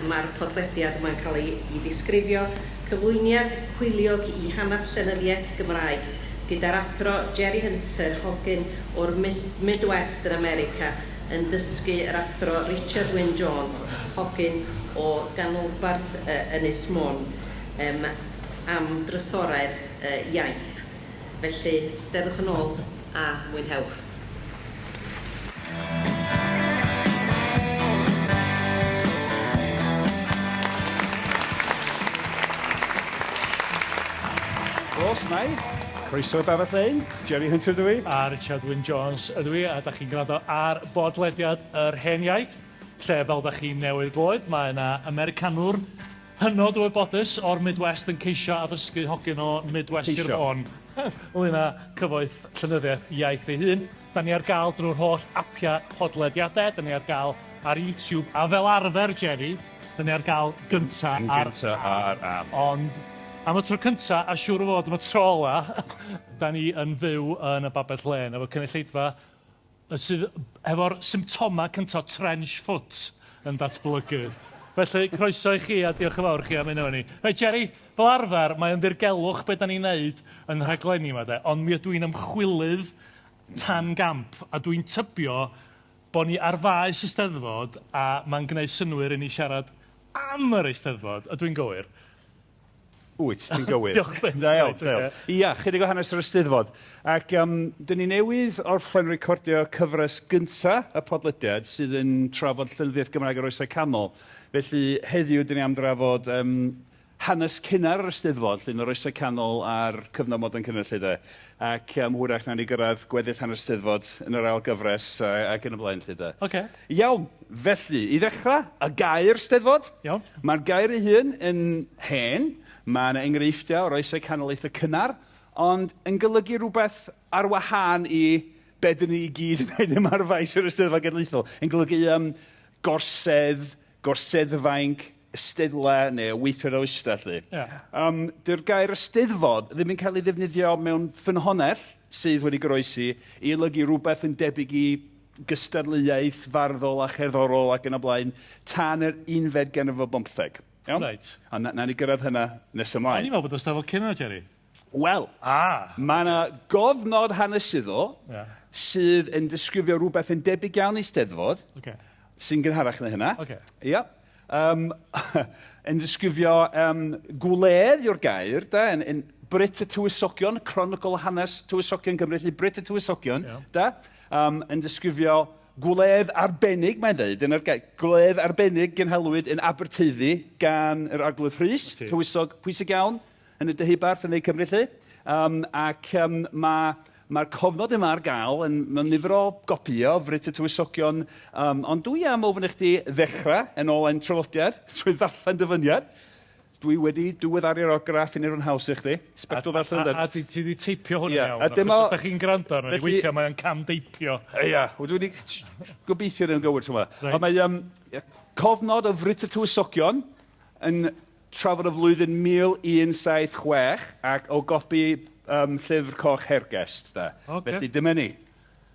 Mae'r podlediad yma'n cael ei ei ddisgrifio cyflwyniad hwyliog i hanes llenyddiaeth Gymraeg gyda'r Athro Jerry Hunter, hogyn o'r Midwest yn America, yn dysgu yr Athro Richard Wyn Jones, hogyn o ganolbarth Ynys Môn, am drysorau'r iaith. Felly, steddwch yn ôl a mwynhewch. Helo, shwmae? Croeso i Babell Lane. Jerry Hunter ydw i. A Richard Wyn Jones ydw i, a da chi'n gwrando ar bodlediad Yr Hen Iaith, lle, fel da chi newydd glywed, mae yna Americanwr hynod o wybodus o'r Midwest yn ceisio addysgu hogyn o Midwest Sir Fôn ynglŷn â cyfoeth llenyddiaeth iaith ei hun. Da ni ar gael drwy'r holl apiau podlediadau, da ni ar gael ar YouTube, a fel arfer, Jerry, da ni ar gael gynta ar... Yn gynta ar app. Ond am y tro cynta, a siŵr o fod am y tro ola, da ni yn fyw yn y Babell Lên efo cynulleidfa sydd hefo'r symptomau cynta trench foot yn datblygu. Felly, croeso i chi a diolch yn fawr i chi am ymuno efo ni. Reit, Jerry, fel arfer, mae o'n ddirgelwch be da ni'n neud yn rhaglenni yma de, ond mi ydw i'n ymchwilydd tan gamp a dwi'n tybio bo ni ar faes y Steddfod a mae'n gwneud synnwyr i ni siarad am yr Eisteddfod. Ydw i'n gywir? Wyt, ti'n gywir. Diolch byth. Da iawn, da iawn. Ia, chydig o hanes yr Eisteddfod. Ac um, dyn ni newydd orffen recordio cyfres gynta y podlediad sydd yn trafod llenyddiaeth Gymraeg yr Oesau Canol. Felly heddiw dyn ni am drafod um, hanes cynnar yr Eisteddfod, llun o'r Oesau Canol a'r cyfnod modern cynnar 'lly de. Ac um, hwyrach nawn ni gyrraedd gweddill hanes Steddfod yn yr ail gyfres ac yn y blaen 'lly de. Ocê. Iawn, felly, i ddechrau, y gair Steddfod. Iawn. Mae'r gair ei hun yn hen, mae yna enghreifftiau o'r Oesau Canol eitha cynnar, ond yn golygu rhywbeth ar wahân i be dyn ni i gyd yn neud yma ar faes yr Eisteddfod Genedlaethol. Yn golygu um, gorsedd, gorseddfainc, ysteddle neu weithred o ista 'lly. Ia. Dyw'r gair ysteddfod ddim yn cael ei ddefnyddio mewn ffynhonnell sydd wedi goroesi i olygu rhywbeth yn debyg i gystadleuaeth farddol a cherddorol ac yn y blaen tan yr unfed ganrif ar bymtheg. Iawn? Reit. Ond na- nawn ni gyrraedd hynna nes ymlaen. O'n i'n meddwl bod y Steddfod cyn hynna, Jerry. Wel, Ah! mae yna gofnod hanesyddol Ia. sydd yn disgrifio rhywbeth yn debyg iawn i Steddfod, Ocê. sy'n gynharach na hynna. Ocê. Ia. Um, yn disgrifio um, gwledd yw'r gair, da, yn, yn Brit y Tywysogion, Cronygl Hanes Tywysogion Cymru, felly Brit y Tywysogion, Iawn. da, um, yn disgrifio gwledd arbennig, mae'n dweud, yn yr gair, gwledd arbennig gynhalwyd yn Aberteifi gan yr Arglwydd Rhys, tywysog pwysig iawn yn y Deheubarth yn Ne Cymru 'lly. Um, ac um, mae Mae'r cofnod yma ar gael yn, mewn nifer o gopïau o Frut y Tywysogion, um, ond dwi am ofyn i chdi ddechrau yn ôl ein traddodiad trwy ddarllen dyfyniad. Dwi wedi diweddaru'r orgraff i wneud o'n haws i chdi. Sbectol ddarllen A, a, a ti wedi teipio hwn yn yeah. iawn, a dyma, achos os da chi'n gwrando arno, felly, weithiau mae'n cam deipio. Ia, dwi wedi gobeithio yn gywir tro yma. Right. Ond mae um, cofnod o Frut y Tywysogion yn trafod y flwyddyn 1176 ac o gopi um, llyfr coch Hergest. Da. Okay. Felly dyma ni.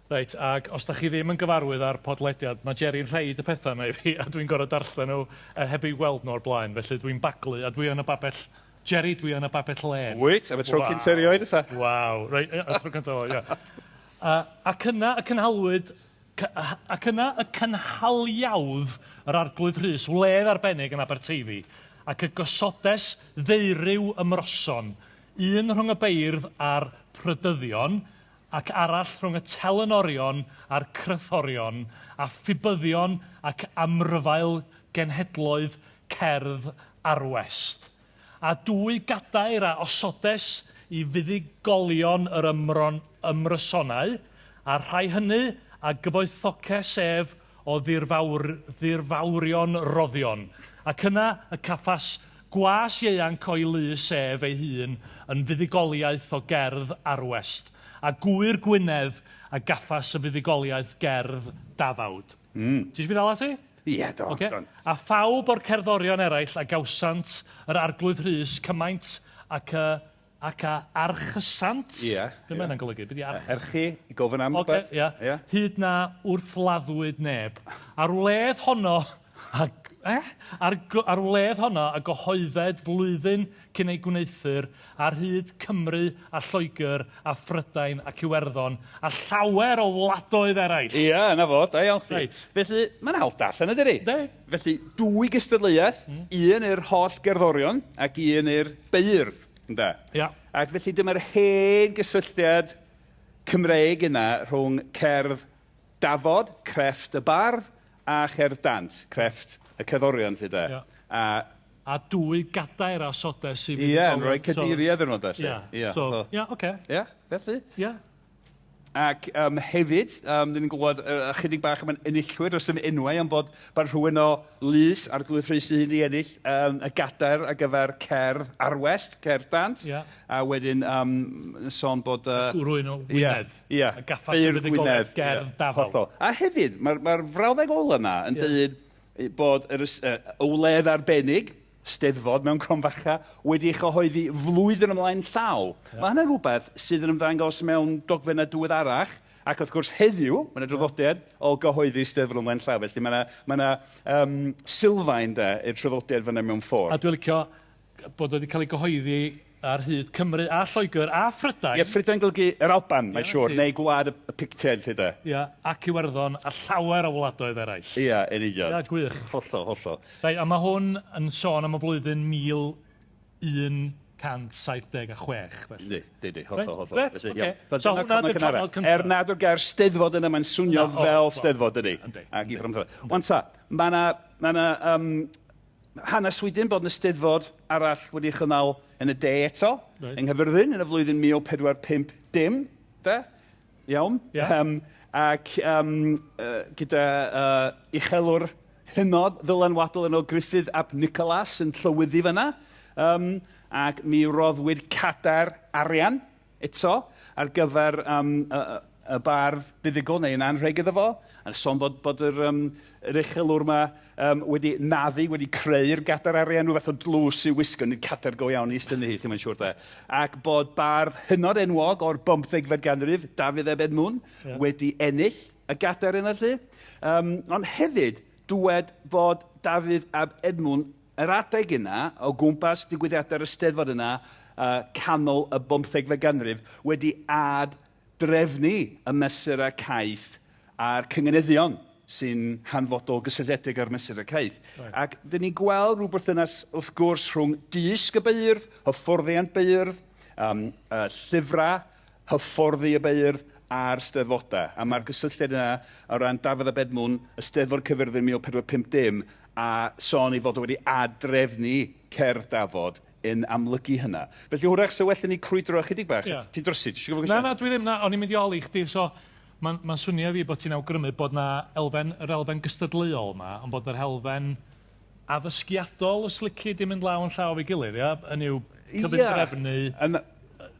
Reit, ac os da chi ddim yn gyfarwydd â'r podlediad, mae Jerry'n rhaid y pethau yma i fi, a dwi'n gorfod darllen nhw heb eu gweld nhw o'r blaen, felly dwi'n baglu, a dwi yn y babell... Jerry, dwi yn y babell lên. Wyt, am y tro cynta erioed, fatha. Waw, reit, y tro cynta, ia. Ac yna y cynhalwyd Ac yna y cynhaliawdd yr Arglwydd Rhys wledd arbennig yn Aberteifi, ac y gosodes ddeuryw ymroson, un rhwng y beirdd a'r prydyddion, ac arall rhwng y telynorion a'r crythorion, a phibyddion ac amryfail genhedloedd cerdd arwest. A dwy gadair a osodes i fuddugolion yr ymron ymrysonau, a'r rhai hynny a gyfoethoces ef o ddirfawr ddirfawrion roddion. Ac yna y caffas gwas ieuanc o'i lys ef ei hun yn fuddugoliaeth o gerdd arwest, a gŵyr Gwynedd a gaffas y fuddugoliaeth gerdd Dafawd. Ti isio fi ddal ati? Ie, do, Ocê. do. A phawb o'r cerddorion eraill a gawsant yr Arglwydd Rhys cymaint ac y ac a archysant. Ie. Be mae hynna'n golygu? Be 'di archys? Erchi, i gofyn am Ocê, rwbeth. ia. Ie. Hyd na wrthladdwyd neb. A'r wledd honno a Eh? Ar, ar wledd honno a gyhoedded flwyddyn cyn ei gwneuthur ar hyd Cymru a Lloegr a Phrydain ac Iwerddon a llawer o wladoedd eraill. Ia, 'na fo, da iawn chdi. Reit. Felly, mae'n hawdd darllen, ydydi? Yndi. Felly, dwy gystadleuaeth, un i'r holl gerddorion ac un i'r beirdd, ynde? Ia. Ac felly dyma'r hen gysylltiad Cymreig yna rhwng cerdd dafod, crefft y bardd, a cherdd dant, crefft y cerddorion, 'lly de. Ia. A A dwy gadair a osodes i Ie, yn rhoi cadeiriau iddyn nhw, de, 'lly. Ia, Ia, so, ia, oce. Ia, felly. Ia. Ac hefyd, dyn ni'n gwybod ychydig bach am enillwyr, does dim enwau, ond bod rhywun o Lys Arglwydd Rhys ei hun 'di ennill y gadair ar gyfer cerdd Arwest, cerdd dant. Ia. A wedyn sôn bod... Rhywun o Wynedd. Ia, ia. Y gaffas y fuddugoliaeth gerdd dafal. Hollol. A hefyd, mae'r frawddeg ola 'na yn dweud bod y wledd arbennig, Steddfod mewn cromfacha, wedi ei chyhoeddi flwyddyn ymlaen llaw. Mae hynny'n rhywbeth sydd yn ymddangos mewn dogfennau diweddarach, ac wrth gwrs heddiw, mae yna draddodiad o gyhoeddi Steddfod ymlaen llaw, felly mae yna ma 'na, sylfaen de, i'r traddodiad fan'na mewn ffordd. A dwi'n licio bod wedi cael ei gyhoeddi ar hyd Cymru a Lloegr a Phrydain. Ie, Phrydain golygu yr Alban, mae'n siŵr, neu gwlad y Pictiaid, 'lly de. Ie, ac Iwerddon a llawer o wladoedd eraill. Ie, yn union. Ie, gwych. Hollol, hollol. Reit, a mae hwn yn sôn am y flwyddyn 1176, felly. Yndi, yndi, yndi, hollol, hollol. Reit, ocê. So hwnna 'di'r cofnod cynta. Er nad yw'r gair Steddfod yna, mae'n swnio fel Steddfod, dydi? Yndi. Ac i ffwrdd. Wan ta, mae 'na, ma' 'na hanes wedyn bod 'na Steddfod arall wedi ei chynnal yn y de eto, yng Nghaerfyrddin, yn y flwyddyn 1450, de? Iawn? Ia. Ac gyda uchelwr hynod ddylanwadol enw Gruffydd ap Nicolas yn llywyddu fan'na. Ac mi roddwyd cadair arian eto ar gyfer y bardd buddugol neu yn anrheg iddo fo, a sôn bod yr uchelwr 'ma wedi naddu, wedi creu'r gadair arian, rhyw fath o dlws i'w wisgo, nid cadair go iawn i eistedd ynddi hi, ddim yn siŵr de. Ac bod bardd hynod enwog o'r bymthegfed ganrif, Dafydd eb Edmwn, wedi ennill y gadair yna 'lly. Ond hefyd, dywed bod Dafydd ab Edmwn yr adeg yna, o gwmpas digwyddiadau'r Eisteddfod yna, canol y bymthegfed ganrif, wedi ad-drefnu y mesurau caeth a'r cynganeddion sy'n hanfodol gysylltiedig â'r mesurau caeth. Ac dyn ni'n gweld rhyw berthynas, wrth gwrs, rhwng dysg y beirdd, hyfforddiant beirdd, llyfrau, hyfforddi y beirdd a'r steddfodau. A mae'r gysylltiad yna o ran Dafydd ab Edmwn, y Steddfod Caerfyrddin 1450, a sôn ei fod o wedi ad-drefnu cerdd dafod yn amlygu hynna. Felly hwrach 'sa well i ni crwydro ychydig bach. Ti'n drysu? Ti isio gwybod Na, na, dwi ddim, na, o'n i'n mynd i oli chdi, so mae'n swnio i fi bod ti'n awgrymu bod 'na elfen, yr elfen gystadleuol 'ma, ond bod yr elfen addysgiadol, os lici, 'di mynd law yn llaw efo'i gilydd, ia? Hynny yw, cyfundrefnu,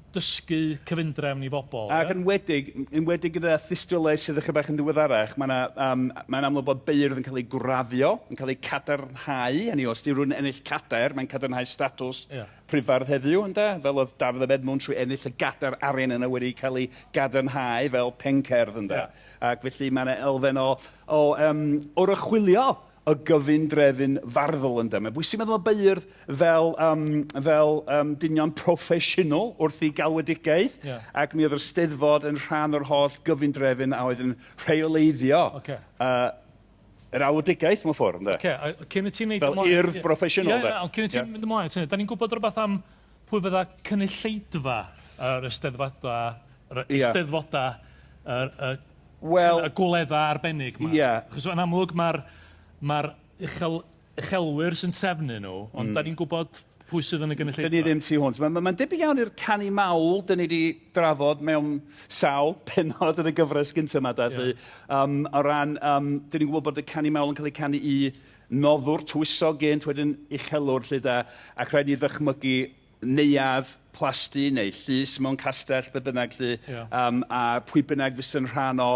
dysgu cyfundrefn i bobl. Ac yn enwedig, enwedig gyda thystiolaeth sydd ychydig bach yn ddiweddarach, mae'n mae amlwg bod beirdd yn cael eu graddio, yn cael eu cadarnhau. Hynny yw, os di rhywun ennill cadair, mae'n cadarnhau statws prifardd heddiw, ynde? Fel oedd Dafydd ab Edmwnd trwy ennill y gadair arian yna wedi cael ei gadarnhau fel pencerdd, ynde? Ac felly mae yna elfen o oruchwylio y gyfundrefn farddol, ynde. Mae'n bwysig meddwl am beirdd fel dynion proffesiynol wrth ei galwedigaeth, ac mi oedd yr Steddfod yn rhan o'r holl gyfundrefn a oedd yn rheoleiddio yr alwedigaeth mewn ffordd, ynde. Ocê, a cyn i ti wneud Fel urdd broffesiynol, de. Ie, ond cyn i ti mynd ymlaen, da ni'n gwybod rhywbeth am pwy fydda cynulleidfa yr Eisteddfodau, yr Eisteddfodau, y gwledda arbennig 'ma? Achos yn amlwg mae'r uchelwyr sy'n trefnu nhw, ond da ni'n gwybod pwy sydd yn y gynulleidfa. Dyn ni ddim tu hwnt. Mae'n debyg iawn i'r canu mawl dyn ni wedi drafod mewn sawl pennod yn y gyfres gyntaf yma. Da, o ran, dyn ni'n gwybod bod y canu mawl yn cael ei canu i noddwr, tywysog gynt, wedyn uchelwr, lle da, ac rhaid ni ddychmygu neuadd, plasty neu llys mewn castell, be bynnag, lle, a pwy bynnag fysa'n rhan o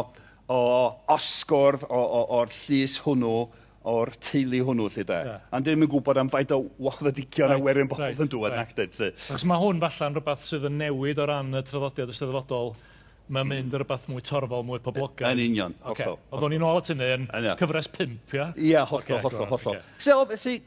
osgordd o'r llys hwnnw, o'r teulu hwnnw, lle da. Ond dyn ni'n gwybod am faint o wahoddedigion a werin bobl yn dŵad, nac dyn, lle. Achos mae hwn falla'n rhywbeth sydd yn newid o ran y traddodiad eisteddfodol. Mae'n mynd yn rhywbeth mwy torfol, mwy poblogaidd. Yn union, hollol. Okay. Oeddwn ni'n ôl at hynny yn cyfres 5, ia? Ia, hollol, okay, hollol, hollol. Okay. So, felly,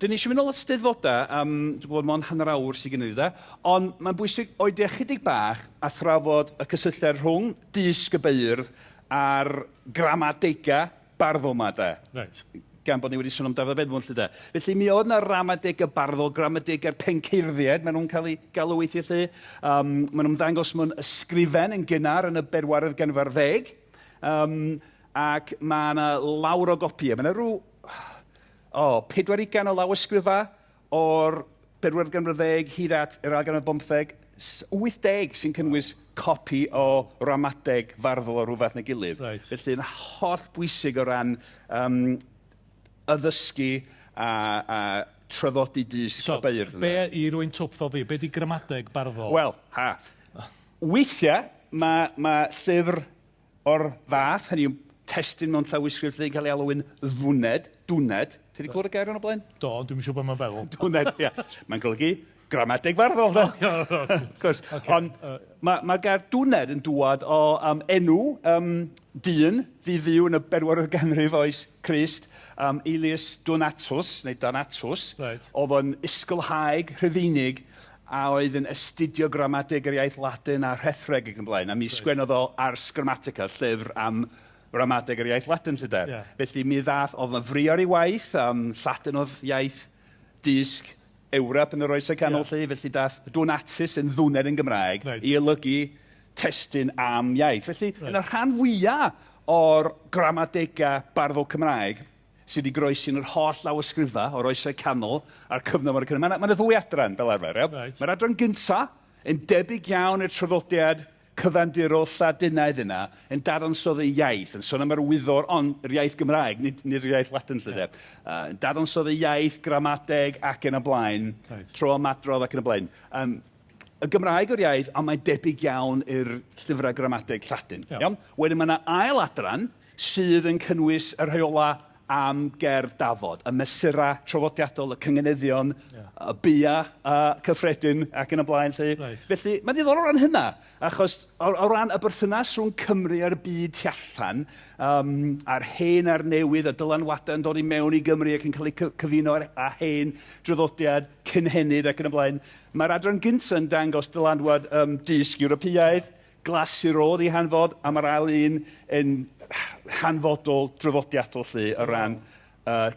dyn ni eisiau mynd ôl at steddfodau, dwi'n gwybod mond hanner awr sydd gen i da, ond mae'n bwysig oedi ychydig bach a thrafod y cysylltiad rhwng dysg y beirdd a'r gramadegau barddol 'ma de. Reit. Gan bod ni wedi sôn am Dafydd Edmwnd 'lly de. Felly mi oedd 'na ramadegau barddol, gramadegau'r penceirddïaid, maen nhw'n cael eu galw weithiau 'lly. Um, maen nhw'n ymddangos mewn ysgrifen yn gynnar yn y bedwaredd ganrif ar ddeg. Um, ac mae yna lawr o gopïau. Mae yna rhyw, o, oh, 40 o lawysgrifau O'r bedwaredd ganrif ar ddeg hyd at yr ail ganrif ar bymtheg, 80 sy'n cynnwys copi o ramadeg farddol o ryw fath neu gilydd. Reit. Felly yn holl bwysig o ran um, addysgu a, a traddodi dysg so, y beirdd. Be i rwy'n twp fel fi, be di gramadeg barddol? Wel, ha. Weithiau mae, mae llyfr o'r fath, hynny yw testun mewn llawysgrif lle'n cael ei alw'n ddwned, dwned. Ti wedi clywed y gair yna blaen? Do, ond dwi'm yn siŵr beth mae'n feddwl. Dwned, ia. Mae'n golygu gramadeg farddol, do. Of course. Okay. Ond mae'r ma gair dwned yn dŵad o enw dyn fu fyw yn y bedwaredd ganrif oes Crist, Aelius Donatus, neu Donatus. Right. Oedd o'n ysgolhaig Rhufeinig a oedd yn astudio gramadeg yr iaith Ladin a rhethreg ac yn blaen, a mi sgwennodd o Ars Grammatica, llyfr am ramadeg yr iaith Ladin 'lly de. Yeah. Felly mi ddath, oedd 'na fri ar ei waith, Lladin oedd iaith dysg Ewrop yn yr Oesau Canol yeah. 'lly, felly dath Donatus yn ddwned yn Gymraeg right. i olygu testun am iaith. Felly, right. yn y rhan fwyaf o'r gramadegau barddol Cymraeg, sydd wedi goroesi yn yr holl lawysgrifau o'r Oesau Canol a'r cyfnod mor cynnar. Mae yna ddwy adran fel arfer. Iawn? Right. Mae'r adran gyntaf yn debyg iawn i'r traddodiad cyfandirol Lladinaidd yna, yn dadansoddi iaith, yn sôn am yr wyddor, ond yr iaith Gymraeg, nid, nid yr iaith Ladin lle Yeah. Yn dadansoddi iaith, gramadeg ac yn y blaen, right. tro ymadrodd ac yn y blaen. Y Gymraeg o'r iaith, ond mae'n debyg iawn i'r llyfrau gramadeg Lladin. Yeah. Iawn? Wedyn mae yna ail adran sydd yn cynnwys y rheolau am gerdd dafod, y mesurau traddodiadol, y cynganeddion, yeah. y bia cyffredin ac yn y blaen. Lly. Right. Felly, mae'n ddiddorol o ran hynna, achos o ran y berthynas rhwng Cymru a'r byd tu allan, a'r hen a'r newydd, y dylanwadau yn dod i mewn i Gymru ac yn cael eu cyfuno â hen draddodiad cynhenid ac yn y blaen. Mae'r adran gyntaf yn dangos dylanwad dysg Ewropeaidd, glasurol i hanfod, a mae'r ail un yn hanfodol, draddodiadol lly, o ran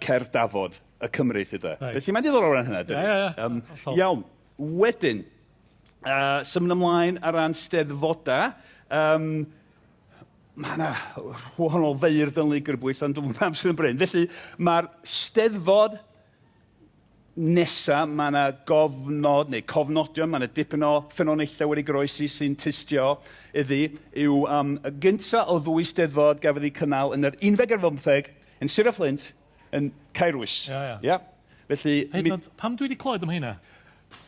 cerdd dafod y Cymru, lly de. Right. Felly mae'n ddiddorol o ran hynna, dydy? Ie, ie, ie. Hollol. Iawn, wedyn, symud ymlaen ar ran steddfodau, mae yna wahanol feirdd yn ei grybwyll, ond dwi'm yn pam sydd yn brin. Felly, mae'r steddfod nesa, mae yna gofnod, neu cofnodion, mae yna dipyn o ffynonellau wedi goroesi sy'n tystio iddi, yw y gynta o ddwy steddfod gafodd ei cynnal yn yr unfed ar bymtheg yn Sir y Fflint, yn Caerwys. Ia, ia. Ia? Felly... Hyd yn oed, pam dwi wedi clywed am hynna?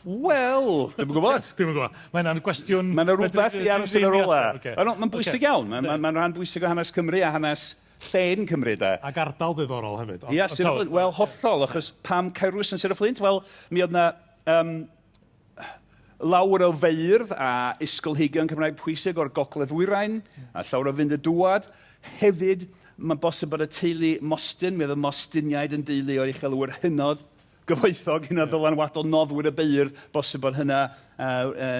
Wel, dwi'm yn gwybod. Dwi'm yn gwybod. Mae hynna'n gwestiwn... Mae yna rhywbeth i aros yn yr ola. Ocê. Mae'n bwysig iawn. Mae'n ma, ma rhan bwysig o hanes Cymru a hanes llên Cymru, de. Ac ardal ddiddorol hefyd. Ia, Sir y Fflint. Wel, hollol, achos pam Caerwys yn Sir y Fflint? Wel, mi oedd yna lawer o feirdd a ysgolheigion Cymraeg pwysig o'r Gogledd Ddwyrain, a llawer o fynd y dŵad. Hefyd, mae'n bosib bod y teulu Mostyn, mi oedd y Mostiniaid yn deulu o'r uchelwyr hynod gyfoethog, hynod ddylanwadol, noddwyr y beirdd, bosib bod hynna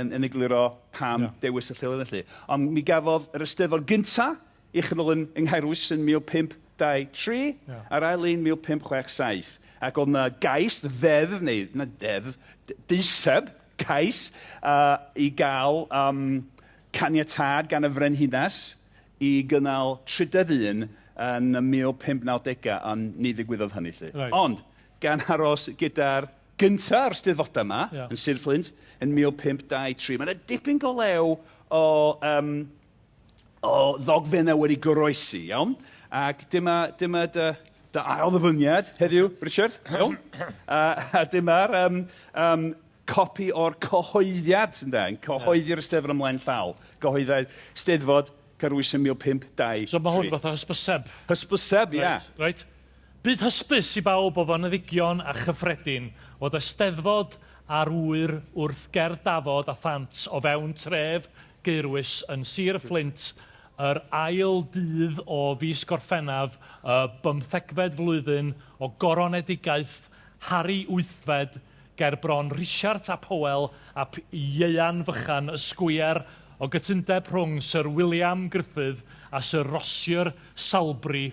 yn egluro pam dewis y lleoliad felly. Ond mi gafodd yr Eisteddfod gynta ei chynnal yn yng Nghaerwys yn 1523, a'r ail un 1567. Ac oedd yna gais, ddeddf, neu na deddf, deiseb, cais, i gael caniatâd gan y Frenhines i gynnal trydedd un yn y 1590au, ond ni ddigwyddodd hynny 'lly. Right. Ond, gan aros gyda'r gynta o'r steddfodau yma, yn Sir Fflint, yn 1523, mae yna dipyn go lew o, o ddogfennau wedi goroesi, iawn? Ac dyma, dyma dy, dy ail ddyfyniad heddiw, Richard, iawn? A dyma'r copi o'r cyhoeddiad, ynde, yn cyhoeddi'r Eisteddfod ymlaen llaw. Cyhoeddiad Steddfod Caerwys yn 1523. So mae hwn fatha hysbyseb. Hysbyseb, ia. Reit, reit. Bydd hysbys i bawb o foneddigion a chyffredin fod Eisteddfod ar ŵyr wrth gerdd dafod a thant o fewn tref Gaerwys yn Sir y Fflint yr ail dydd o fis Gorffennaf y bymthegfed flwyddyn o goronedigaeth Harri Wythfed ger bron Rhisiart ap Hywel ap Ieuan Fychan Ysgwier o gytundeb rhwng Syr William Gruffydd a Syr Rosier Salbri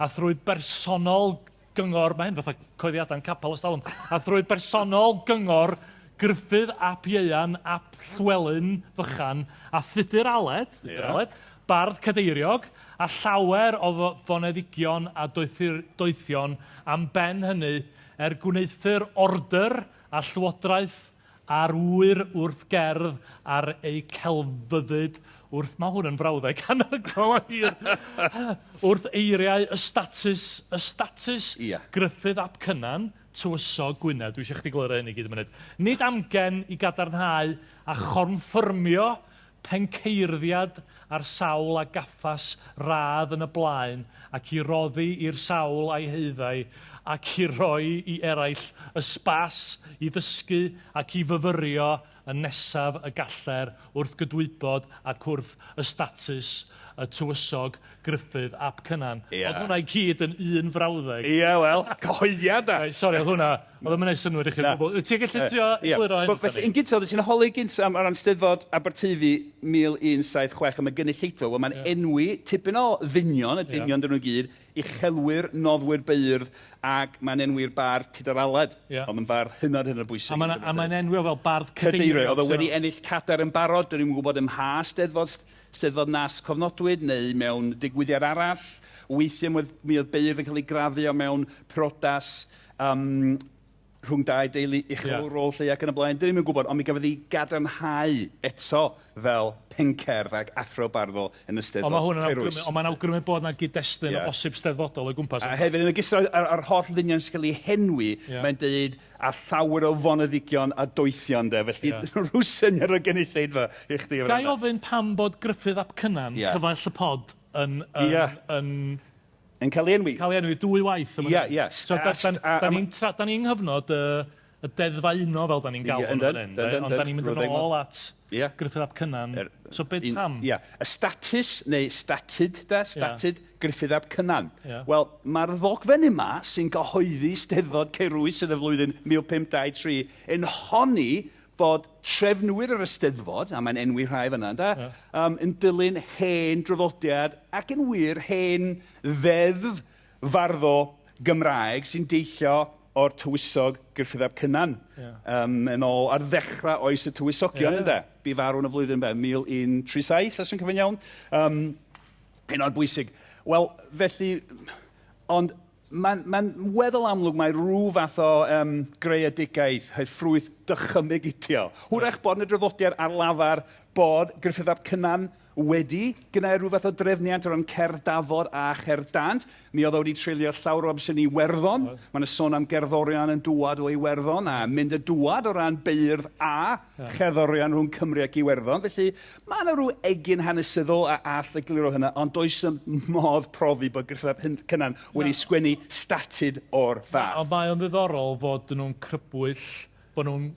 a thrwy bersonol gyngor, mae hyn fatha coeddiadau'n capel ers talwm, a thrwy bersonol gyngor Gruffydd ap Ieuan ap Llywelyn Fychan a Thudur Aled, Thudur yeah. Aled, bardd cadeiriog, a llawer o foneddigion a doethir, doethion am ben hynny er gwneuthur ordr a llywodraeth A'r ŵyr wrth gerdd ar eu celfyddyd wrth, mae hwn yn frawddeg anhygoel o hir, wrth eiriau y statws, y statws Ia. Gruffydd ap Cynan, Tywysog Gwynedd, dwi eisiau chdi glywed hyn i gyd yn munud. Nid amgen i gadarnhau a chonffyrmio penceirddïad a'r sawl a gaffas radd yn y blaen, ac i roddi i'r sawl a'i haeddai, ac i roi i eraill y spas i ddysgu ac i fyfyrio yn nesaf y galler wrth gydwybod ac wrth ystatus y Tywysog Gruffydd ap Cynan. Ia. Oedd hwnna i gyd yn un frawddeg. Ia, wel, cyhoeddiad da. Reit, sori, oedd hwnna, oedd o'm yn neud synnwyr i chi o Na. gwbl. Wyt ti'n gallu trio Ia. egluro hyn Wel, felly, yn gyntaf, oeddet ti'n holi gynt am o ran Steddfod Aberteifi 1176 am y gynulleidfa. Wel, mae'n enwi tipyn o ddynion, y dynion dyn nhw gyd, uchelwyr, noddwyr beirdd, ac mae'n enwi'r bardd Tudor Aled. Ia. Oedd yn fardd hynod, hynod bwysig. A mae'n a mae'n enwi o fel bardd Cadeiriau. cadeiriau. Oedd o wedi ennill cadair yn barod, dyn ni'm yn gwybod ym mha Steddfod, Steddfod nas cofnodwyd neu mewn digwyddiad arall. Weithiau mi oedd, mi oedd beirdd yn cael eu graddio mewn priodas um, rhwng dau deulu uchelwrol yeah. lle ac yn y blaen. Dyn ni'm yn gwybod, ond mi gafodd ei gadarnhau eto fel pencerdd ac athro barddol yn y Steddfod. Ond mae hwn yn awgrymu, ond mae'n awgrymu bod yna gyd-destun Ie. o bosib steddfodol o'i gwmpas. A hefyd, yn ogystal â'r â'r holl ddynion sy'n cael eu henwi, Ie. mae'n deud a llawer o foneddigion a doethion, de. Felly, Ie. rhyw syniad o gynulleidfa i chdi. Ga i ofyn pam bod Gruffydd ap Cynan, Ie. cyfaill y pod, yn, yn, Ie. yn Yn cael ei enwi. cael ei enwi dwy waith. yma. Ie, ie. So, da, da, da ni'n tra- da ni'n nghyfnod y, y deddfau uno fel da ni'n galw Ie, yn yndyn, fan hyn, de? yndyn, Ond da ni'n mynd yn yndyn. ôl at Ie. Gruffydd ap Cynan. So beth pam? Ie. Y status, neu statud, da, statud Gruffydd ap Cynan. Ie. Wel, mae'r ddogfen yma sy'n gyhoeddi Steddfod Caerwys yn y flwyddyn 1523 yn honni bod trefnwyr yr Eisteddfod, a mae'n enwi rhai fan'na, ynde, Ie. um, yn dilyn hen draddodiad ac yn wir hen ddeddf farddo Gymraeg sy'n deillio o'r tywysog Gruffydd ap Cynan. Ie. Um, yn ôl ar ddechrau oes y tywysogion, Ie, ie. ynde? Bu farw yn y flwyddyn be, 1137, os dwi'n cofio'n iawn. Hynod bwysig. Wel, felly, ond mae'n ma weddol amlwg mae rhyw fath o greadigaeth, hyd ffrwyth dychymyg itio. Hwrach bod yn y draddodiad ar lafar bod Gruffydd ap Cynan wedi gwneud rhyw fath o drefniant o ran cerdd dafod a cherdd dant. Mi oedd o wedi treulio llawer o amser yn Iwerddon. Mae yna sôn am gerddorion yn dŵad o Iwerddon a mynd y dŵad o ran beirdd a cherddorion rhwng Cymru ac Iwerddon. Felly mae yna rhyw egin hanesyddol a all egluro hynna, ond does dim modd profi bod Gruffydd ap Cynan wedi sgwennu statud o'r fath. Ond mae o'n ddiddorol fod nhw'n crybwyll, bod nhw'n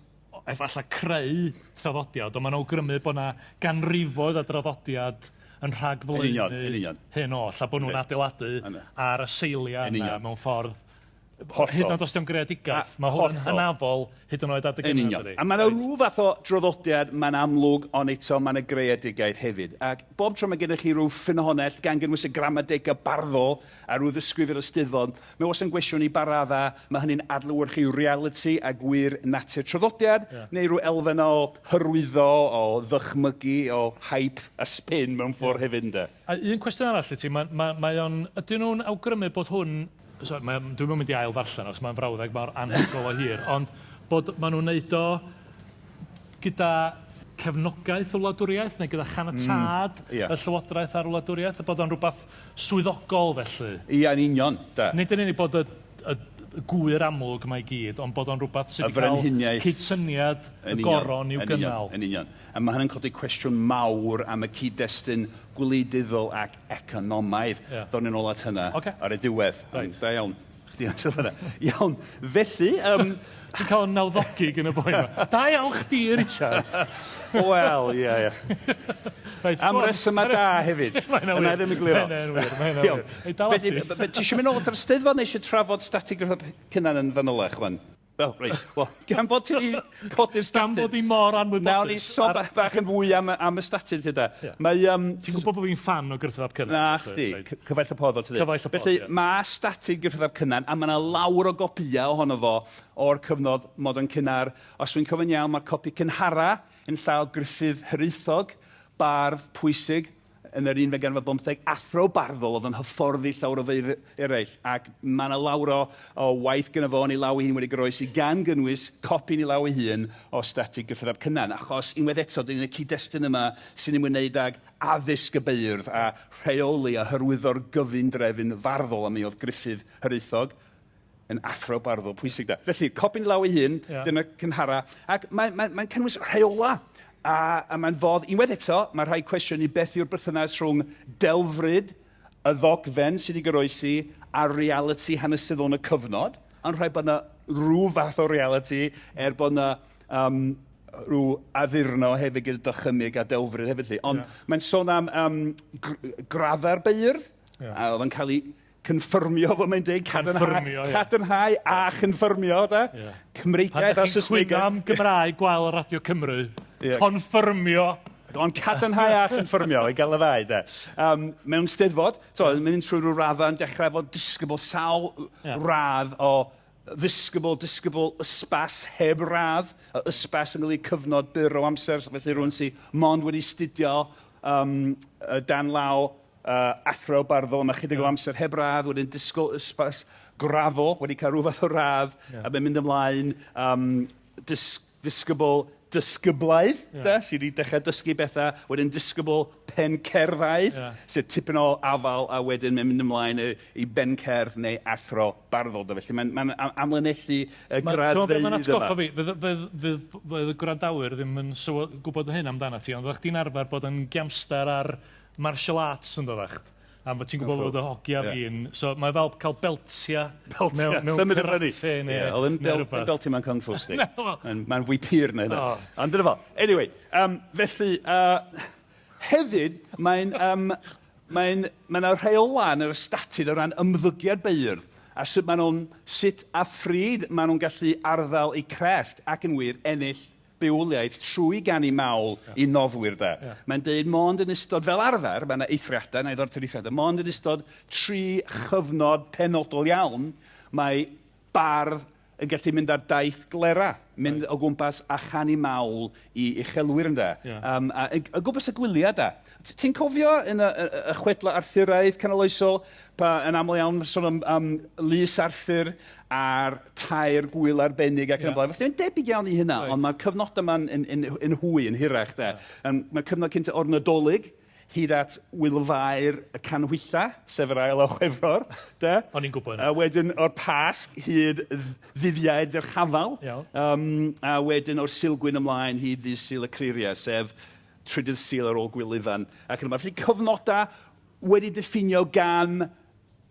efallai creu traddodiad, ond mae'n awgrymu bod yna ganrifoedd o draddodiad yn Yn union, rhagflaenu yn union. hyn oll, a bod nhw'n adeiladu Yna. ar y seiliau Yn yna union. mewn ffordd. Hollol. Hyd yn oed os 'di o'n greadigaeth, mae hwn yn hollol. hynafol hyd yn oed adeg Yn yna, union. dydi? A mae yna rhyw fath o draddodiad, mae'n amlwg, ond eto mae yna greadigaeth hefyd. Ac bob tro mae gennych chi rhyw ffynhonnell, gan gynnwys y gramadega barddol a rhyw ddisgrifiad o Steddfod, mae wastad yn gwestiwn i ba radda, mae hynny'n adlewyrchu realiti a gwir natur traddodiad, neu rhyw elfen o hyrwyddo, o ddychmygu, o hype a spin mewn ffordd hefyd, ynde? A un cwestiwn arall i ti, mae, mae, mae o'n, ydyn nhw'n awgrymu bod hwn, sorry, mae, dwi'm yn mynd i ail ddarllen os mae'n frawddeg mor anhygoel o hir, ond bod maen nhw'n neud o gyda cefnogaeth y wladwriaeth neu gyda chaniatâd y llywodraeth a'r wladwriaeth, a bod o'n rhywbeth swyddogol felly. Ia, yn union, da. Nid yn unig bod y, y, y gwyr amlwg yma i gyd, ond bod o'n rhywbeth sydd Y wedi cael frenhiniaeth. cydsyniad y Yn union, goron i'w yn union, gynnal. Yn union. A mae hynny'n codi cwestiwn mawr am y cyd-destun gwleidyddol ac economaidd. Ie. Down ni'n ôl at hynna Ocê. ar y diwedd. Reit. Ond Da iawn. Chdi. chdi am sylw yna. Iawn, felly... Dwi'n cael yn nawddogi gan y boi yma. Da iawn chdi, Richard. Wel, ie, ie. Reit, Am resymau da hefyd. Mae hynna'n wir. Yna ddim yn gliro. Mae hynna'n wir, mae hynna'n wir. Ei, dal ati. Felly, ti eisiau mynd nôl at yr Steddfod neu eisiau trafod statig Cynan yn fanylach, wan? Wel, reit. Wel, gan bod ti wedi codi'r Gan statud... bod hi mor anwybodus. Nawn ni sôn bach, bach yn fwy am, am y statud gyda. Yeah. Mae... Ti'n gwybod bod fi'n ffan o Gruffydd ap Cynan? Na chdi, cyfaill y pod fel ti'n dweud. Cyfaill y pod, Felly, ie. mae statud Gruffydd ap Cynan, a mae yna lawr o gopïau ohono fo o'r cyfnod modern cynnar. Os dwi'n cofio'n iawn, mae'r copi cynhara yn llaw Gruffydd Hiraethog, bardd pwysig, yn yr unfed ganrif ar bymtheg, athro barddol oedd yn hyfforddi llawer o feirdd eraill, ac mae yna lawer o, o waith gyda fo yn ei law ei hun wedi goroesi, gan gynnwys copi yn ei law ei hun o Statig Gruffydd ap Cynan, achos unwaith eto, dyn ni'n y cyd-destun yma sy'n ymwneud ag addysg y beirdd a rheoli a hyrwyddo'r gyfundrefn farddol, a mi oedd Gruffydd Hiraethog yn athro barddol pwysig da. Felly, copi'n law ei hun, yeah. dyna cynhara, ac mae'n mae, mae cynnwys rheola, a, a mae'n fodd, unwaith eto, mae rhai cwestiwn i beth yw'r berthynas rhwng delfryd, y ddogfen sydd wedi goroesi, a reality hanesyddol yn y cyfnod, ond rhaid bod yna rhyw fath o reality, er bod yna rhyw addurno hefyd gyda dychymyg a delfryd hefyd. Lly. Ond yeah. mae'n sôn am graddau'r beirdd, yeah. a oedd yn cael ei Cynffyrmio, fel mae'n deud, cadarnhau, Cynffyrmio, ie. cadarnhau a chynffyrmio, da. Ie. Cymreigiaeth a Pan dych chi'n cwyno Saesneg. am Gymraeg gwael ar Radio Cymru, Ie. confirmio. Ond cadarnhau a chynffyrmio, i gael y ddau, de. Mewn steddfod, so, yn mynd trwy rhyw raddau yn dechrau efo disgybl, sawl Ie. radd o ddisgybl, disgybl ysbas heb radd, y ysbas yn golygu cyfnod byr o amser, so felly rhywun sydd mond wedi studio dan law athro barddol am ychydig o amser heb radd, wedyn disgwyl ysbas graddol, wedi cael rhyw fath o radd, a mae'n mynd ymlaen, disgybl dysgyblaidd, da, sydd wedi dechrau dysgu bethau, wedyn disgybl pencerddaidd, sydd tipyn o afal, a wedyn mae'n mynd ymlaen i, i bencerdd neu athro barddol. Da. Felly mae'n mae amlinellu y graddfeydd Mae'n yma. atgoffa fi, fydd, fydd, fydd, fydd y gwrandawyr ddim yn gwybod hyn amdano ti, ond fyddech chdi'n arfer bod yn giamster ar martial arts yn doddach? Am fod ti'n gwybod bod y hogia Ie. fi'n... So mae fel cael beltia Beltia, mewn, mewn symud y fyny. karate neu, Ie, oedd yn neu bel, rhywbeth. beltia mewn kung fu stick. Na, wel. Mae'n mae fwy pur na hynna. O. Ond dyna fo. Anyway, felly, hefyd, mae'n um, mae'n mae yna rheola yn yr estatud o ran ymddygiad beirdd a sut maen nhw'n, sut a phryd maen nhw'n gallu arddel eu crefft ac yn wir ennill bywoliaeth trwy ganu mawl i noddwyr de. Mae'n deud mond yn ystod, fel arfer, mae yna eithriadau, na i ddod at yr eithriadau, mond yn ystod tri chyfnod penodol iawn, mae bardd yn gallu mynd ar daith glera, mynd o gwmpas a chanu mawl i uchelwyr ynde. A o gwmpas y gwyliau da. Ti'n cofio yn y, y, y chwedlau Arthuraidd canoloesol, pa yn aml iawn sôn am, am Lys Arthur a'r tair gwyl arbennig ac yn y blaen. Felly mae'n debyg iawn i hynna, ond mae'r cyfnodau yma'n yn, yn, yn hwy, yn hirach de. Mae'r cyfnod cyntaf o'r Nadolig, hyd at Wylfair y Canhwylla, sef yr ail o Chwefror, de. O'n i'n gwybod hynna. A wedyn o'r Pasg hyd ddyddiau Dyrchafal. Iawn. A wedyn o'r Sulgwyn ymlaen hyd ddydd Sul y Creiriau, sef trydydd Sul ar ôl Gwyl Ifan. Ac yn y blaen. Felly cyfnodau wedi diffinio gan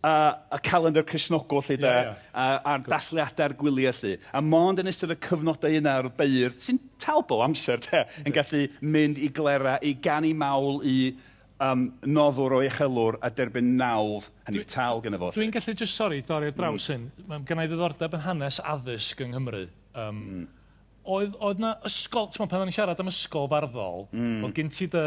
y calendar Cristnogol 'lly de, a'r dathliadau'r gwyliau 'lly. A mond yn ystod y cyfnodau yna o'r beirdd, sy'n tal bob amser de, yn gallu mynd i glera, i ganu mawl i noddwr o uchelwr a derbyn nawdd, hynny yw tal gynno fo. Dwi'n gallu just, sori, dorri ar draws hyn. Mae gen i ddiddordeb yn hanes addysg yng Nghymru. Oedd, oedd na ysgol, ti'n pan o'n i'n siarad am ysgol farddol, oedd gen ti dy,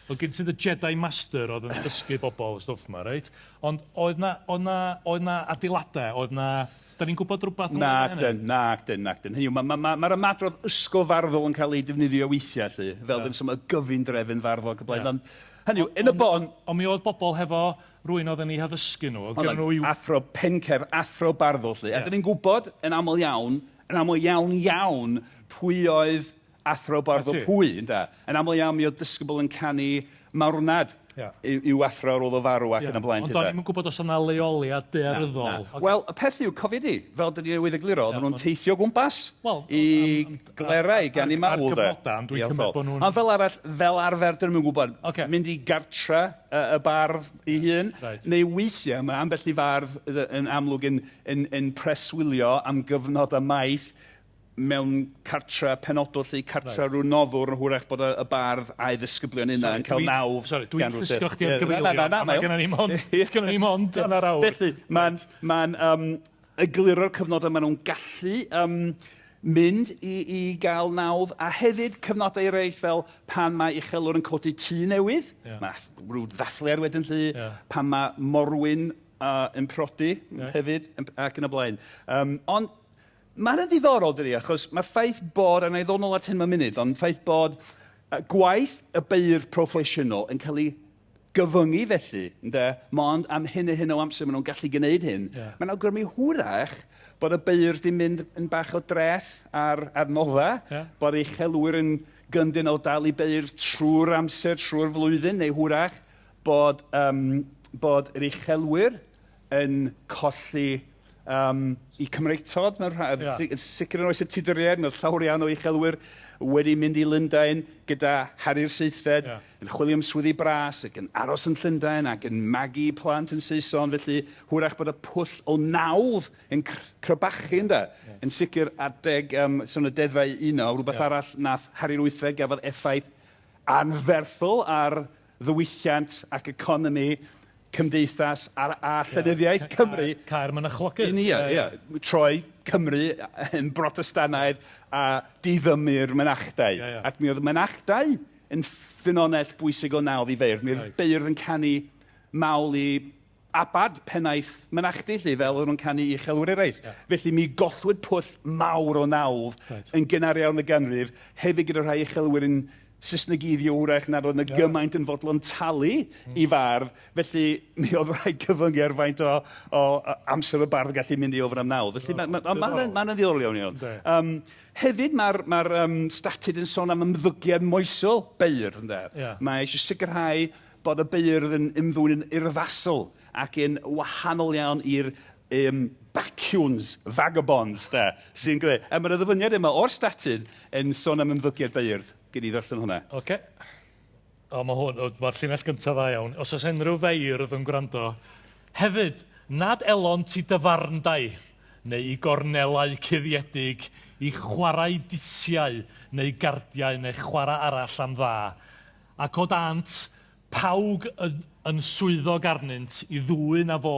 oedd gen ti dy Jedi Master oedd yn dysgu bobl y stwff yma, reit? Ond oedd na, oedd na, oedd na adeiladau, oedd na, da ni'n gwybod rhywbeth Na, dyn, na, dyn, na, dyn. Hynny yw, mae'r ma, ma, ma ymadrodd ysgol farddol yn cael ei defnyddio weithiau, lly, fel ddim sôn y gyfundrefn farddol ac y blaen. Ond, hynny yw, yn y bon... Ond mi oedd bobl hefo rhywun oedd yn eu haddysgu nhw. Oedd gen nhw i'w... Athro pencerdd, athro barddol, lly. A dyn ni'n gwybod yn aml iawn, yn aml iawn iawn, pwy oedd athro barddol pwy, ynde? Yn aml iawn mi oedd disgybl yn canu marwnad I'w athro ar ôl o farw ac yn y blaen. Ond do'n i'm yn gwybod os oedd 'na leoliad daearyddol. Wel, y peth yw, cofia di, fel dyn ni newydd egluro, oedden nhw'n teithio o gwmpas i glerau i ganu mawl. Ar gyfnodau, ond dwi'n cymryd bod nhw'n... Ond fel arall, fel arfer, dyn nhw'm yn gwybod. Mynd i gartre y bardd ei hun, neu weithiau mae ambell i fardd yn amlwg yn preswylio am gyfnodau maith mewn cartre penodol 'lly, cartre right. rhyw noddwr, yn hwyrach bod y, y bardd a'i ddisgyblion yna yn cael nawdd. Sorry, dwi'n llusgo chdi ar gyfeilion. Na, na, na, mae gennym ni mond, gennym ni mond hanner awr. Felly, mae'n ma egluro'r cyfnodau maen nhw'n gallu mynd i gael nawdd, a hefyd cyfnodau eraill fel pan mae uchelwr yn codi tŷ newydd, mae rhyw ddathliad wedyn 'lly, pan mae morwyn yn prodi hefyd, ac yn y blaen. Ond mae'n ddiddorol, dydy, achos mae'r ffaith bod, a na i ddod nôl at hyn mewn munud, ond ffaith bod gwaith y beirdd proffesiynol yn cael ei gyfyngu felly, ynde, mond am hyn a hyn o amser maen nhw'n gallu gwneud hyn. Mae'n awgrymu hwyrach bod y beirdd 'di mynd yn bach o dreth ar adnoddau, bod uchelwyr yn gyndyn o dal i beirdd trwy'r amser, trwy'r flwyddyn, neu hwyrach bod yr uchelwyr yn colli i Cymreictod mewn rhai, yn sicr yn oes y Tuduriaid, mi oedd llawer iawn o uchelwyr wedi mynd i Lundain gyda Harri'r Seithfed, yn chwilio am swyddi bras ac yn aros yn Llundain ac yn magu plant yn Saeson, felly hwyrach bod y pwll o nawdd yn crebachu ynde? Yn sicr adeg sôn y deddfau uno, rhywbeth arall nath Harri'r Wythfed gafodd effaith anferthol ar ddiwylliant ac economi cymdeithas a a llenyddiaeth Cymru. Caer Mynachlogyn. Ie, ie. Troi Cymru yn Brotestannaidd a diddymu'r mynachdai. Ac mi oedd y mynachdai yn ffynonell bwysig o nawdd i feirdd. Mi oedd beirdd yn canu mawl i abad, pennaeth mynachdy 'lly, fel oedden nhw'n canu i uchelwyr eraill. Felly mi gollwyd pwll mawr o nawdd yn gynnar iawn y ganrif, hefyd gyda rhai uchelwyr yn Saesnegeiddio wrach nad oedd 'na gymaint yn fodlon talu i fardd, felly mi oedd rhaid cyfyngu ar faint o, o amser y bardd yn gallu mynd i ofyn am nawdd. Felly mae'n ma, ma, ma, ma, ma ddiddorol iawn iawn. Hefyd mae'r ma statud yn sôn am ymddygiad moesol beirdd, ynde? Mae eisiau sicrhau bod y beirdd yn ymddwyn yn urddasol ac yn wahanol iawn i'r baciwns, vagabonds, de, sy'n greu. A mae'r ddyfyniad yma o'r statud yn sôn am ymddygiad beirdd. Gei di ddarllen hwnna. Oce. O, mae hwn, mae'r llinell gyntaf dda iawn. Os oes unrhyw feirdd yn gwrando, hefyd, nad elont i dafarndai, neu i gornelau cuddiedig, i chwarae disiau, neu gardiau, neu chwarae arall am dda, Ac o dant, pawg yn, yn swyddog arnynt i ddwyn a fo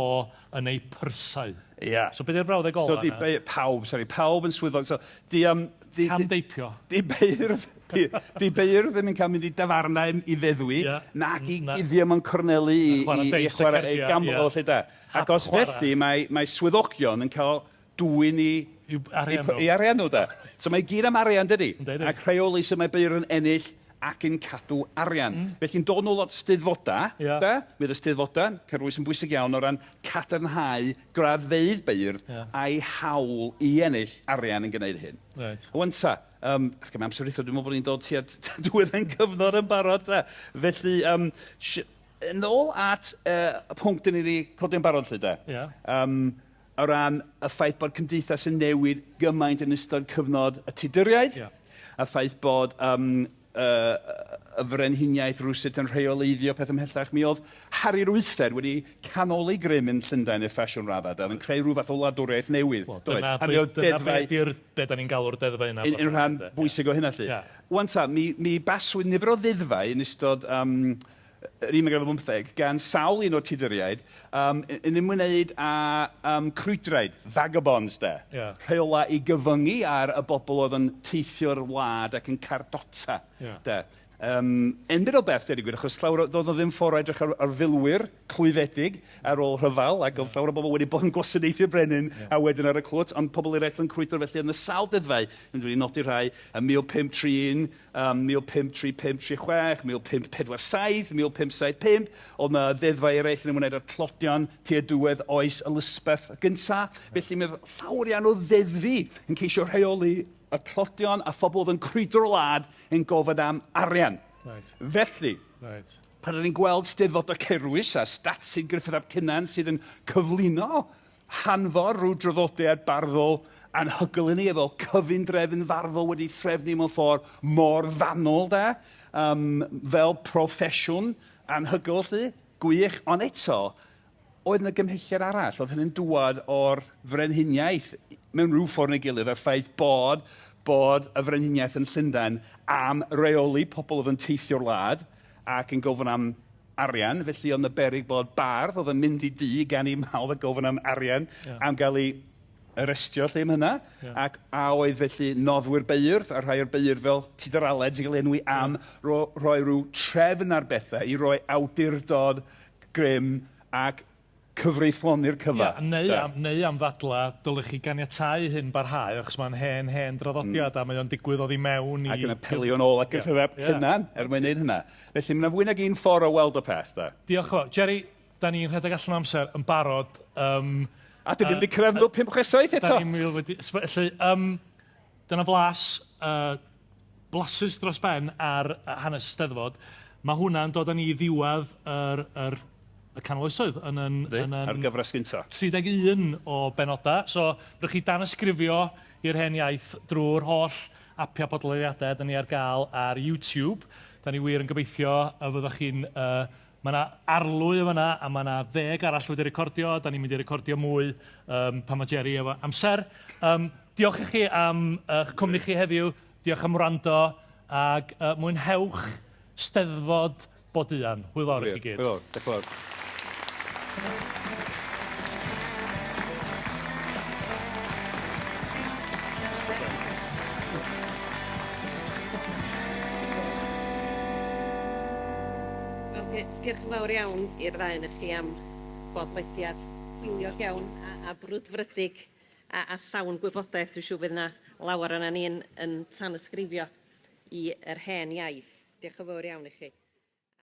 yn eu pyrsau. Ia. So be di'r frawddeg ola So di 'na? be- pawb, sori, pawb yn swyddog. So di um, di, Cam deipio. Di beirdd, di, di beirdd ddim yn cael mynd i dafarnau i feddwi, nac i guddio mewn corneli i, i, i chwarae, i gamblo felly da. Ac os felly, mae, mae swyddogion yn cael dwyn i... I arian nhw. I arian nhw, da. So mae i gyd am arian, dydy? Ac rheoli sut mae beirdd yn ennill ac yn cadw arian. Felly'n dod nôl at Steddfodau, da, mi oedd y Steddfodau, cynnwys yn bwysig iawn o ran cadarnhau graddfeydd beirdd a'i hawl i ennill arian yn gwneud hyn. Reit. Wan ta, ac am amser ritho, dwi'n meddwl bod ni'n dod tua diwedd ein cyfnod yn barod, da. Felly, yn ôl at y pwnc dyn ni wedi codi yn barod, 'lly, da. O ran y ffaith bod cymdeithas yn newid gymaint yn ystod cyfnod y Tuduriaid, y ffaith bod y frenhiniaeth rywsut yn rheoleiddio peth ymhellach. Mi oedd Harri'r Wythfed wedi canoli grym yn Llundain i'r ffasiwn raddau, da, oedd yn creu rhyw fath o wladwriaeth newydd. Wel, dyna, be, dyna be di'r, be da ni'n galw'r deddfau yna. Yn rhan bwysig o hynna, 'lly. Wan ta, mi baswyd nifer o ddeddfau yn ystod yr un ar bymtheg, gan sawl un o'r Tuduriaid, yn ymwneud â crwydraid, vagabonds de. Rheolau i gyfyngu ar y bobl oedd yn teithio'r wlad ac yn cardota, de. Enbyd o beth, deud y gwir, achos llawer o, doedd o ddim ffordd o edrych ar filwyr clwyfedig ar ôl rhyfel, ac oedd llawer o bobl wedi bod yn gwasanaethu'r brenin a wedyn ar y clwt, ond pobl eraill yn crwydro, felly oedd yna sawl deddfau, dwi wedi nodi rhai, ym 1531, 1535, 36, 1547, 1575, oedd 'na ddeddfau eraill yn ymwneud â'r tlodion tua diwedd oes Elisabeth gynta. Felly mi oedd llawer iawn o ddeddfu yn ceisio rheoli y tlodion a phobl oedd yn crwydro'r wlad yn gofyn am arian. Right. Felly, Pan ydyn ni'n gweld Steddfod y Cerwys a statyn Gruffudd ap Cynan sydd yn cyflwyno hanfod rhyw draddodiad barddol anhygoel i ni efo cyfundrefn farddol wedi threfnu mewn ffordd mor fanwl de, fel proffesiwn anhygoel 'lly, gwych, ond eto, oedd 'na gymhelliad arall, oedd hynny'n dŵad o'r frenhiniaeth mewn rhyw ffordd neu gilydd, a'r ffaith bod bod y frenhiniaeth yn Llundain am reoli pobl oedd yn teithio'r wlad ac yn gofyn am arian, felly oedd 'na beryg bod bardd oedd yn mynd i dŷ gan ei mawr a gofyn am arian am gael ei arestio lle am hynna, ac a oedd felly noddwyr beirdd a rhai o'r beirdd fel Tudor Aled sy'n cael ei enwi am roi rhyw trefn ar bethau i roi awdurdod grym ac cyfreithloni'r cyfa. Ia, neu am, neu am ddadlau dylech chi ganiatáu hyn barhau achos mae'n hen, hen draddodiad a mae o'n digwydd oddi mewn i... Ac yn apelio yn ôl at Gruffudd ap Cynan er mwyn neud hynna. Felly mae 'na fwy nag un ffordd o weld y peth, de. Diolch yn fawr. Jerry, da ni'n rhedeg allan o amser yn barod. A dyn ni ddim wedi cyrraedd 1567 eto! Da ni'n wedi... Felly, dyna flas, blasus dros ben ar hanes y Steddfod. Mae hwnna'n dod â ni i ddiwedd yr, yr, y canol oesoedd yn yn, yn, yn ar gyfres gynta. 31 o benodau. So, rydych chi danysgrifio i'r hen iaith drwy'r holl apiau podlediadau da ni ar gael ar YouTube. Da ni wir yn gobeithio y fyddwch chi'n... Mae yna arlwy yn fan'na a mae yna ddeg arall wedi recordio. Da ni'n mynd i recordio mwy pan mae Jerry efo amser. Diolch i chi am eich cwmni chi heddiw. Diolch am wrando ac mwynhewch Steddfod Boduan. Hwyl fawr i chi gyd. Hwyl fawr. Diolch yn fawr. Wel, diolch yn fawr iawn i'r ddau ohonoch chi am bodlediad hwyliog iawn a, a brwdfrydig a, a llawn gwybodaeth. Dwi'n siŵr bydd yna lawer yna ni yn, yn tanysgrifio i yr hen iaith. Diolch yn fawr iawn i chi.